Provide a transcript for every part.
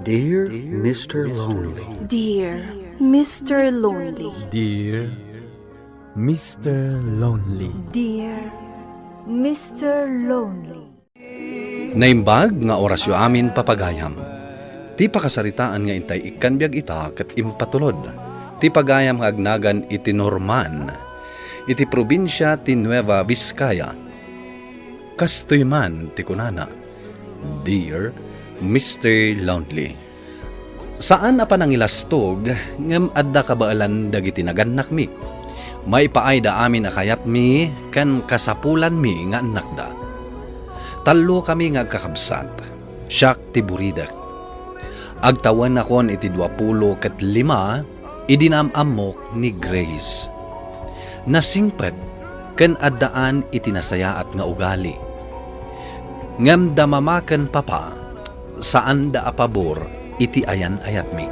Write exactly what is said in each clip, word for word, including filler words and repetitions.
Dear Mister Lonely. Dear Mister Lonely. Dear Mister Lonely. Dear Mister Lonely. Naimbag nga orasyo amin, papagayam. Ti pakasaritaan nga intay ikkan biag ita ket impatulod ti pagayam nga agnagan iti Norman, iti probinsia ti Nueva Vizcaya. Kastoy man ti kunana, Dear Mister Lonely. Saan a panangilastog, ngem adda kabaelan dagiti nagannakmi. Maipaayda amin a kayatmi ken kasapulanmi nga annakda. Tallokami nga agkakabsat. Siak ti buridek. Agtawennakon iti duapulo ket lima idi naam-ammok ni Grace. Nasingpet ken addaan iti nasayaat nga ugali. Ngem da mama ken papa, saanda a pabor iti ayan-ayatmi.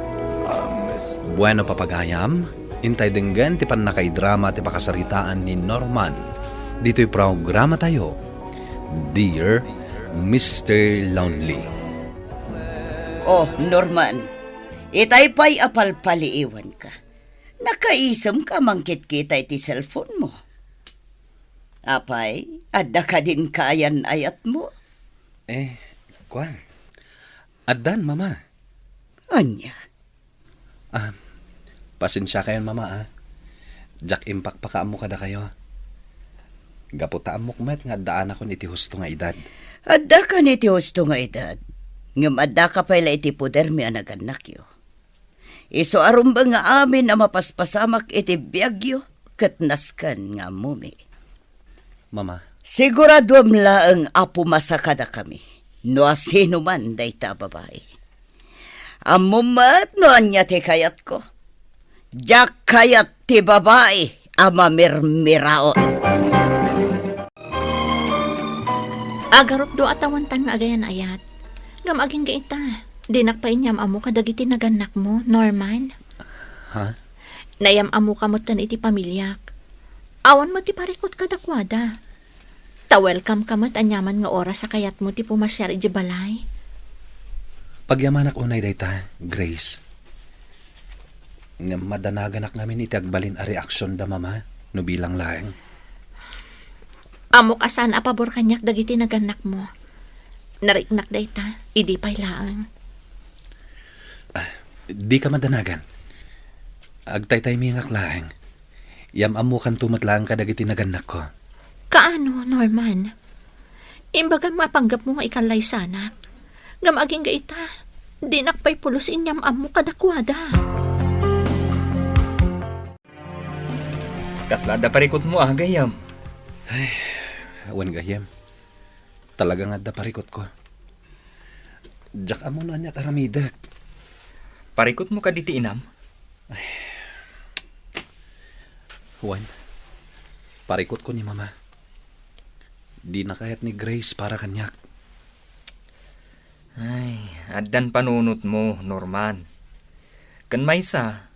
Bueno, papagayam, intay denggen ti pannakaidrama ti pakasaritaan ni Norman ditoy programatayo, Dear Mister Lonely. Oh, Norman, itay pay a palpaliiwanka. Nakaisemka a mangkitkita iti cellphone mo. Apay, adda kadin kaayan-ayatmo? Eh, kuan. Addan, Mama. Ania? Ah, pasensiakayon, Mama, ah. Diak impakpakaammo kadakayo. Gapu ta ammok met nga addaanakon iti husto nga edad. Addakan iti husto nga edad. Ngem addaka pay la iti podermi a nagannakyo. Isu a rumbeng nga amin a mapaspasamak iti biagyo ket nasken nga ammomi. Mama. Siguraduem laeng a pumasa kadakami no asinoman dayta a babai. Ammom met no ania ti kayatko. Diak kayat ti babai a mamirmiraot. Agarupdo a tawentan nga agayan-ayat. Ngem agingga ita, dinak pay inyam-ammo kadagiti nagannakmo, Norman. Ha? Nayam-ammoka metten iti pamiliak. Awan met ti parikut kadakuada. Ta welcome ka met aniaman nga oras a kayatmo ti pumasiar idiay balay. Pagyamanak unay dayta, Grace. Ngem madanaganak ngamin iti agbalin a reaksion da Mama no bilang laeng. Ammok a saan a pabor kaniak dagiti nagannakmo. Nariknak dayta, idi pay laeng. Ah, dika madanagan. Agtaytaymingak laeng. Yam-ammokanto met laeng kadagiti nagannakko. Kaano, Norman? Imbagam nga panggepmo nga ikallaysanak. Ngem agingga ita, dinak pay pulos inyam-ammo kadakuada. Kasla adda parikutmo, a, gayyem? Ay, awan gayyem. Talaga nga adda parikutko. Diak ammo no aniat aramidek. Parikutmo kadi ti inam? Ay. Wen, parikutko ni Mama. Dina kayat ni Grace para kaniak. Ay, addan panunotmo, Norman. Ken maysa,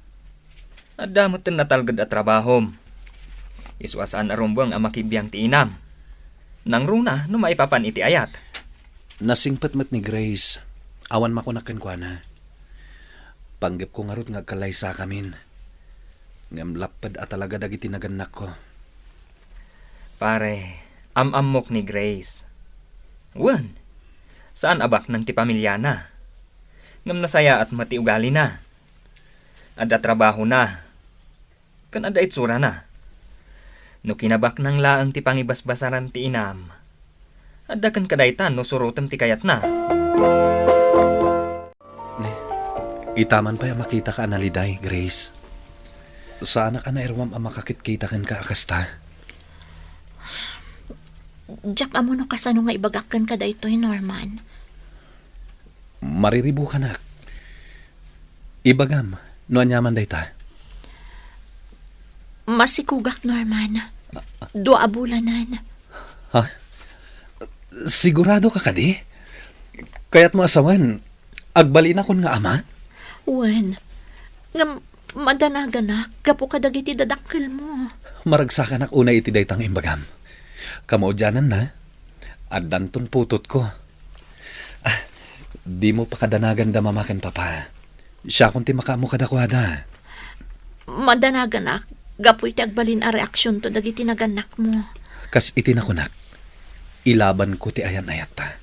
adda metten natalged a trabahom. Isu a saan a rumbeng a makibiang ti inam. Nangruna no maipapan iti ayat. Nasingpet met ni Grace. Awan makunak kenkuana. Panggepko ngarud nga agkallaysakamin. Ngem lapped a talaga dagiti nagannakko. Pare, am-ammok ni Grace. Wen, saan a baknang ti pamiliana. Ngem nasayaat met ti ugalina. Adda trabahona. Ken adda itsurana. No kinabaknang laeng ti pangibasbasaran ti inam, adda kenka dayta no surotem ti kayatna. Ne, ita man pay a makitaka a naliday, Grace. Saanak a nairuam a makakitkita kenka a kasta. Diak ammo no kasano nga ibagak kenka daytoy, Norman. Mariribukanak. Ibagam no aniaman dayta. Masikugak, Norman. Dua a bulanen. Ha? Sigurado ka kadi? Kayatmo a sawen, agbalinakon nga ama? Wen, ngem madanaganak gapu kadagiti dadakkelmo. Maragsakanak unay iti dayta nga imbagam. Kamaudiananna, addanton putotko. Ah, Dimo pakadanagan da mama ken papa. Siakon ti makaammo kadakuada. Madanaganak gapu iti agbalin a reaksionto dagiti nagannakmo. Kas iti nakunak, ilabanko ti ayan-ayatta.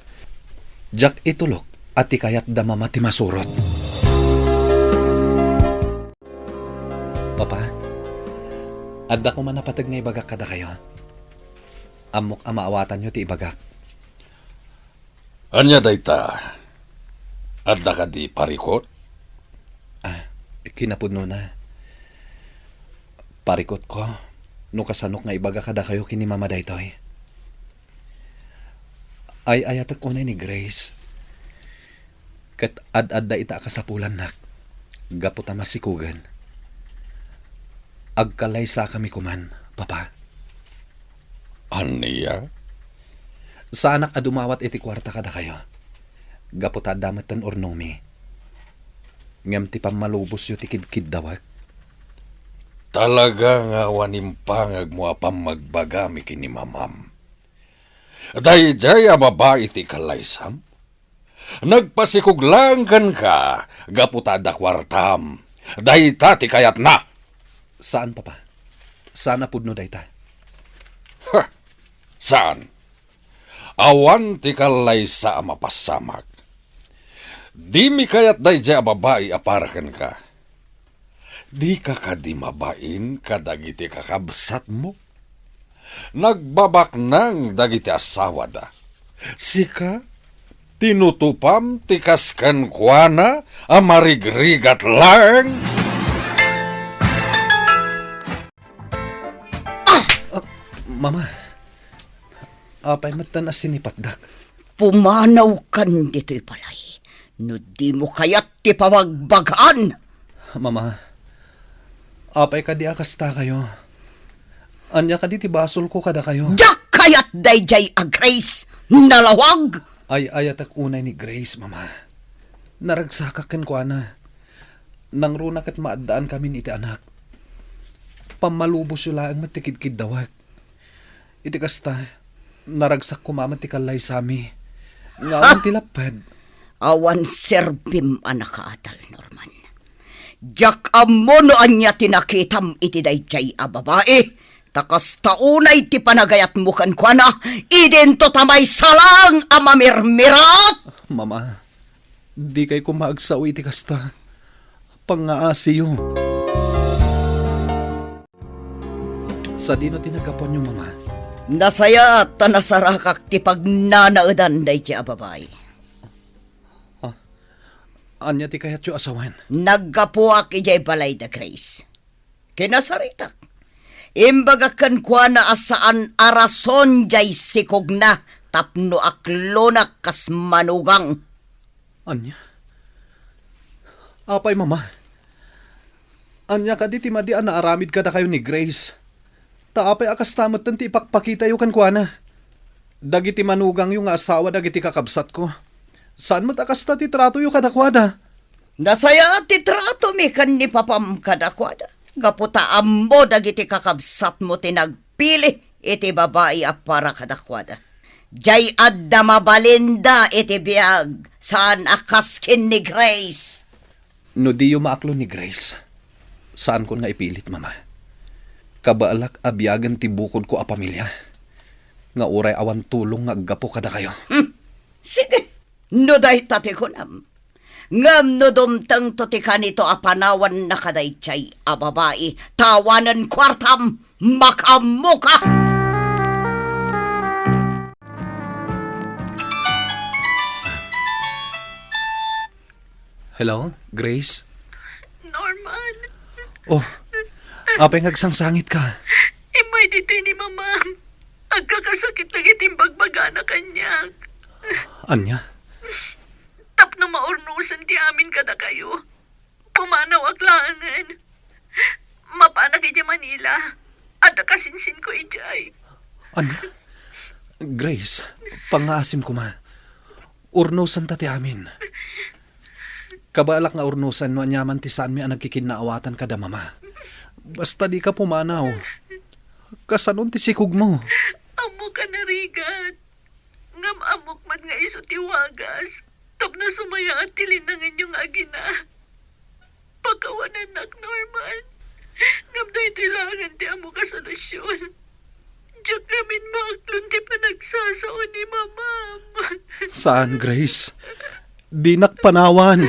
Diak itulok a ti kayat da mama ti masurot. Papa, adda koma napateg nga ibagak kadakayo. Ammok a maawatanyo ti ibagak. Ania dayta? Adda kadi parikut? Ah, kinapudnona. Parikutko, no kasanok nga ibaga kadakayo ken ni Mama daytoy. Ay-ayatek unay ni Grace. Ket ad-adda ita a kasapulannak, gapu ta masikugen. Agkallaysakami koman, Papa. Ania? Saanak a dumawat iti kuarta kadakayo, gapu ta adda metten urnomi. Ngem ti pammalubosyo ti kidkiddawek. Talaga nga awan impangagmo a pammagbagami ken ni Mamam. Daydiay a babai ti kallaysam? Nagpasikog laeng kenka gapu ta adda kuartam. Dayta ti kayatna. Saan, Papa. Saan a pudno dayta. Ha! Saan? Awan ti kallaysa a mapassamak. Dimi kayat daydiay a babai a para kenka. Dika kadi mabain kadagiti kakabsatmo? Nagbabaknang dagiti asawada. Sika, tinutupam ti kas kenkuana a marigrigat laeng? Ah! Ah, Mama, apay metten a sinipatdak? Pumanawkan ditoy balay no dimo kayat ti pabagbagaan. Mama, apay kadi a kastakayo? Ania kadi ti basolko kadakayo? Diak kayat daydiay a Grace, nalawag! Ay-ayatek unay ni Grace, Mama. Naragsakak kenkuana. Nangruna ket maaddaankami iti anak. Pammalubosyo laeng met ti kidkiddawek. Iti kasta, naragsak koma met ti kallaysami. Nga awan ti lapped. Awan serbim a nakaadal, Norman. Diak ammo no ania ti nakitam iti daydiay a babai, ta kasta unay ti panagayatmo kenkuana, idinto ta maysa laeng a mamirmirat! Mama, dikay koma agsao iti kasta. Pangngaasiyo. Sadino ti naggapuanyo, Mama? Nasayaat ta nasarakak ti pagnanaedan daydiay a babai. Ah, ania ti kayatyo a sawen? Naggapuak idiay balay da Grace. Kinasaritak. Imbagak kenkuana a saan a rason diay sikogna tapno aklonak kas manugang. Ania? Apay, Mama? Ania kadi ti madi a naaramid kadakayo ni Grace? Ta apay a kasta metten ti ipakpakitayo kenkuana? Dagiti manugangyo nga asawa dagiti kakabsatko, saan met a kasta ti tratoyo kadakuada. Nasayaat ti tratomi ken ni papam kadakuada, gapu ta ammo dagiti kakabsatmo ti nagpili iti babai a para kadakuada. Diay adda mabalinda iti biag, saan a kas ken ni Grace. No diyo maaklo ni Grace, saankon nga ipilit, Mama. Kabaelak a biagen ti bukodko a pamilia, nga uray awan tulong nga aggapu kadakayo. Hmm. Sige, no dayta ti kunam. Ngem no dumtengto ti kanito a panawanna kadaydiay a babai, ta awanen kuartam, makaammoka! Hello, Grace? Norman. Oh, apay nga agsangsangitka? Immay ditoy ni Mamam. Agkakasakit dagiti imbagbagana kaniak. Ania? Tapno maurnosen ti amin kadakayo, pumanawak laengen. Mapanak idiay Manila. Adda kasinsinko idiay. Ania? Grace, pangngaasim koma. Urnosenta ti amin. Kabaelak nga urnosen no aniaman ti saanmi a nagkikinnaawatan kada Mama. Basta dika pumanaw. Kasanon ti sikogmo? Ammok a narigat. Ngem ammok met nga isu ti wagas. no sumayaat ti linanganyo nga agina. Pakawanennak, Norman. Ngem daytoy laengen ti ammok a solusyon. Diak ngamin maaklon ti panagsasao ni Mamam. Saan, Grace. Dinak panawan.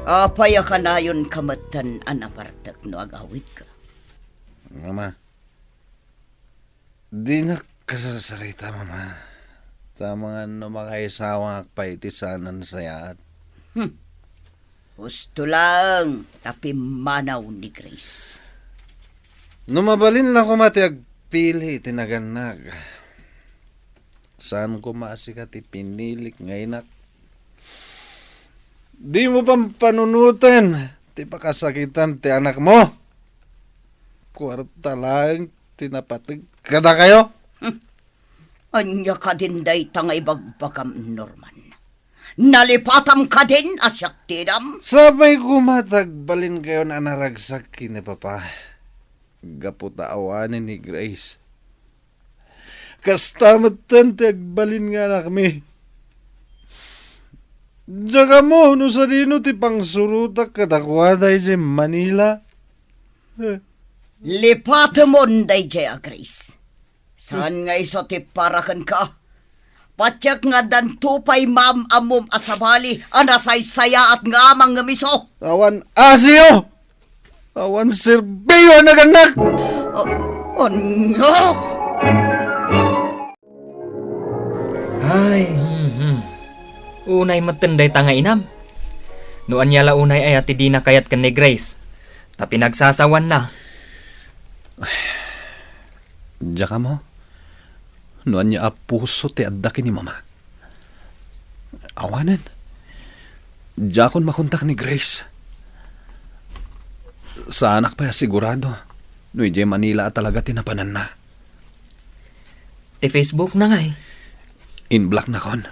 Apay a kanayonka metten a napartek no agawidka? Mama, dinak kasarsarita, Mama. Ta amangan no makaisawangak pay iti saan a nasayaat. Hmm. Husto laeng ta pimmanaw ni Grace. No mabalin la koma ti agpili iti nagannak, saan koma a sika ti pinilik nga inak. Dimo pampanunoten ti pakasakitan ti anakmo. Kuarta laeng ti napateg kadakayo. Hmm. Ania kadin dayta nga ibagbagam, Norman? Nalipatam kadin a siak ti inam? Sapay koma ta agbalinkayon a naragsak ken ni Papa. Gapu ta awanen ni Grace. Kasta metten ti agbalin nga anakmi. Diak ammo no sadino ti pangsurotak kadakuada idiay Manila. Lipatemon daydiay a Grace. Saan nga isu ti para kenka? Patiek nga addanto pay maam-ammom a sabali a nasaysayaat nga amang ngem isu. Awan asiyo! Awan serbio a nagannak! A-, ania? Ay, hmm, hmm. Unay metten dayta nga inam. No ania la unay aya ti dina kayat ken ni Grace, ta pinagsasawanna. Diak ammo no ania a puso ti adda ken ni Mama. Awanen. Diakon makontak ni Grace. Saanak pay a sigurado no idiay Manila a talaga ti napananna. Ti Facebook na ngay. In-block nakon.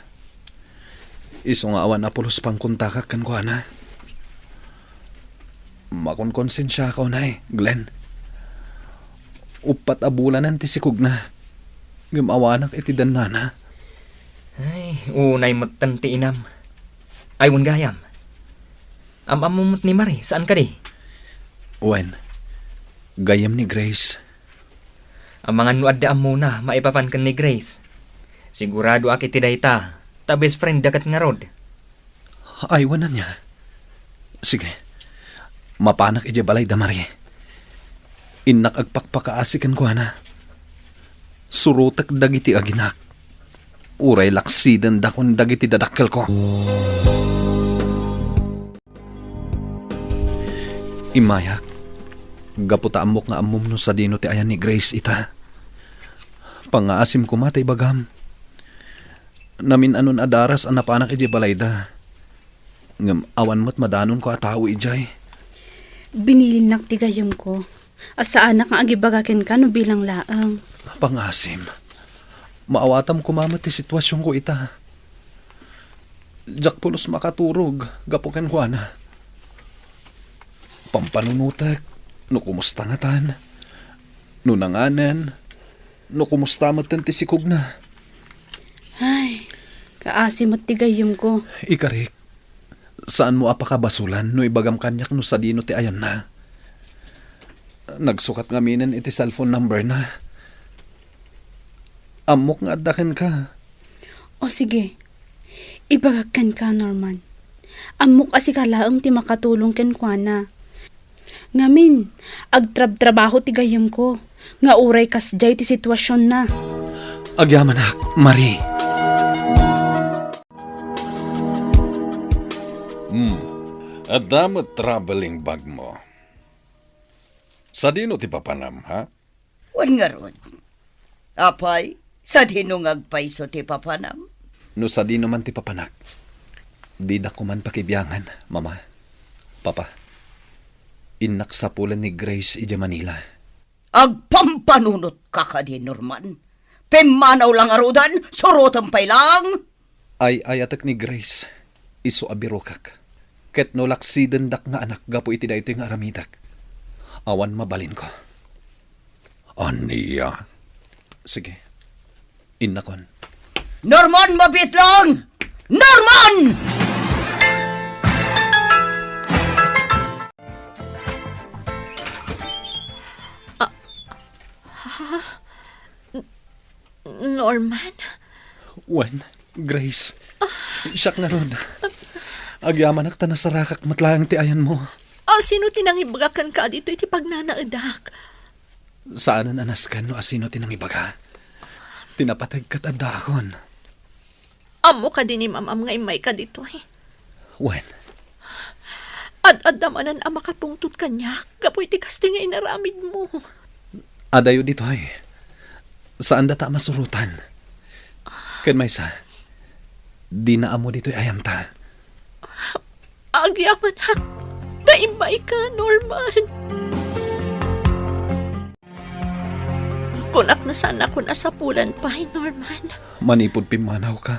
Isu nga awan a pulos pangkontakak kenkuana. Makonkonsensiaak unay, Glenn. Uppat a bulanen ti sikogna, ngem awanak iti dannana. Ay, unay metten ti inam. Ay, wen gayam. Am-ammo met ni Marie, saan kadi? Wen, gayyem ni Grace. Amangan no adda ammona maipapan ken ni Grace. Siguradoak iti dayta, ta best friend da ket ngarud. Ay, wen ania? Sige. Mapanak idiay balayda, Marie. Innak agpakpakaasi kenkuana. Surotek dagiti aginak. Uray laksidendakon dagiti dadakkelko. Immayak, gapu ta ammok nga ammom no sadino ti ayan ni Grace ita. Pangngaasim koma ta ibagam. Namin-anon a daras a napanak idiay balayda. Ngem awan met madanonko a tao idiay. Binilinak ti gayyemko a saanak nga agibaga kenka no bilang laeng. Pangngaasim. Maawatam koma met ti situasionko ita. Diak pulos makaturog gapu kenkuana. Pampanunotek no kumusta ngatan, no nanganen, no kumusta metten ti sikogna. Ay, kaasi met ti gayyemko. Ikarik, saanmo a pakabasolan no ibagam kaniak no sadino ti ayanna. Nagsukat ngaminen iti cellphone number na. Ammok nga adda kenka. O sige, ibagak kenka, Norman. Ammok a sika laeng ti makatulong kenkuana. Ngamin, agtrabtrabaho ti gayyemko nga uray kasdiay ti situasionna. Agyamanak, Marie. Hmm. Adda met traveling bag mo. Sadino ti papanam, ha? Wen ngarud. Apay, sadino nga agpayso ti papanam? No sadino man ti papanak, didak koman pakibiangan, Mama, Papa. Innak sapulen ni Grace idiay Manila. Agpampanunotka kadi, Norman? Pimmanaw la ngaruden, surotem pay laeng. Ay-ayatek ni Grace, isu a birokak. Ket no laksidendak nga anak gapu iti daytoy nga aramidek, awan mabalinko. Ania? Sige. Innakon. Norman, mabitlong! Norman! Norman? Wen, Grace. Siak ngarud. Agyamanak ta nasarakak met laeng ti ayanmo. A, sino ti nangibaga kenka ditoy ti pagnanaedak? Saanen a nasken no asino ti nangibaga. Ti napateg ket addaakon. Ammo kadi ni mamam nga immayka ditoy? Wen. Ad-adda manen a makapungtot kaniak gapu iti kastoy nga inaramidmo. Adayo ditoy. Saandata a masurotan. Ken maysa, dina ammo ditoy ayanta. Agyamanak, ta imbayka, Norman. Kunak nga saannakon a sapulan pay, Norman. Manipud pimmanawka,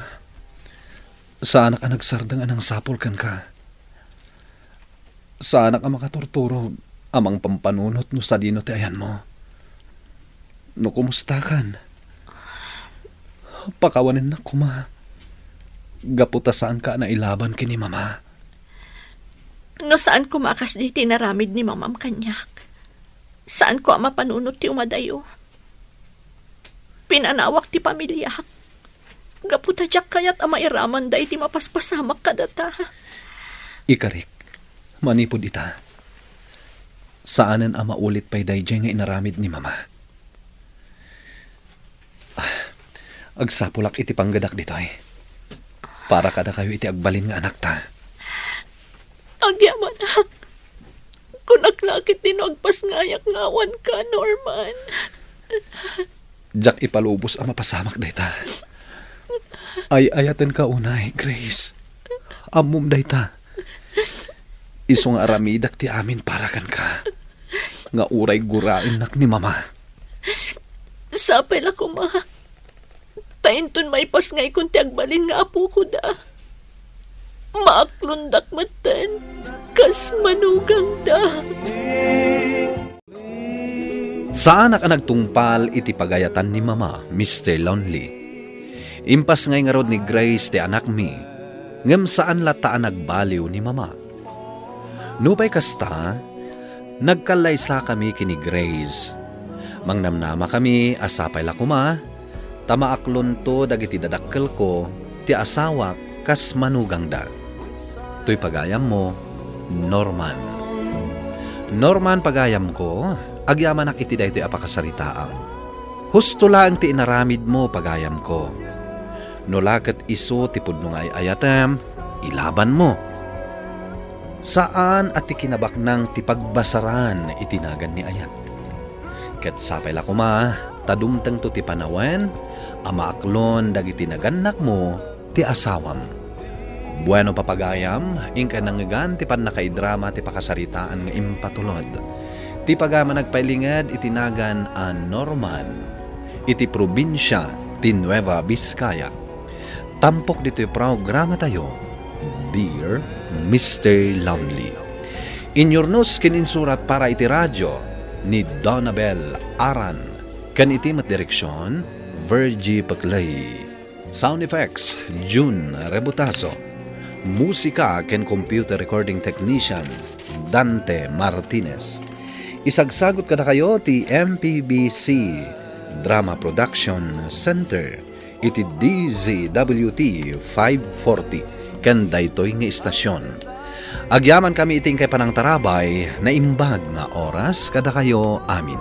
saanak a nagsardeng a nangsapul kenka. Saanak a makaturturog a mangpampanunot no sadino ti ayanmo. No kumustakan, pakawanennak koma. Gapu ta saanka a nailaban ken ni Mama. No saan koma a kasdi ti inaramid ni Mamam kaniak, saanko a mapanunot ti umadayo. Pinanawak ti pamiliak. Gapu ta diak kayat a mairamanda iti mapaspasamak kadata. Ikarik, manipud ita, saanen a maulit pay daydiay nga inaramid ni Mama. Ah, agsapulak iti panggedak ditoy. Para kadakayo iti agbalin nga anakta. Agyamanak. Kunak la ketdi no agpasngayak nga awanka, Norman. Diak ipalubos a mapasamak dayta. Ay-ayatenka unay, Grace. Ammom dayta. Isu nga aramidak ti amin para kenka. Nga uray guraennak ni Mama. Sapay la koma. Ta inton maipasngaykon ti agbalin nga apokoda, maaklondak metten kas manugangda. Saanak a nagtungpal iti pagayatan ni Mama, Mister Lonely. Impasngay ngarud ni Grace ti anakmi, ngem saan latta a nagbaliw ni Mama. Nupay kasta, nagkallaysakami ken ni Grace. Mangnamnamakami a sapay la koma, ta maaklonto dagiti dadakkelko ti asawak kas manugangda. Toy pagayammo, Norman. Norman, pagayamko, agyamanak iti daytoy a pakasaritaam. Husto laeng ti inaramidmo, pagayamko. No la ket isu ti pudno nga ay-ayatem, ilabanmo. Saan a ti kinabaknang ti pagbasaran iti nagan ni ayat. Ket sapay la koma ta dumtengto ti panawen a maaklon dagiti nagannakmo ti asawam. Bueno, papagayam, inkay nangngegan ti pannakaidrama ti pakasaritaan nga impatulod. Ti pagayam a nagpailinged iti nagan a Norman, iti probinsia ti Nueva Vizcaya. Tampok ditoy programatayo, Dear Mister Lonely. Inyurnos ken insurat para iti radio ni Donabel Aran, ken iti met direksion, Virgie Peclay. Sound effects, Jun Rebutaso. Musika ken computer recording technician, Dante Martinez. Isagsagut kadakayo ti M P B C Drama Production Center iti D Z W T five forty ken daytoy nga istasion. Agyamankami iti inkay panangtarabay, naimbag nga oras kadakayo amin.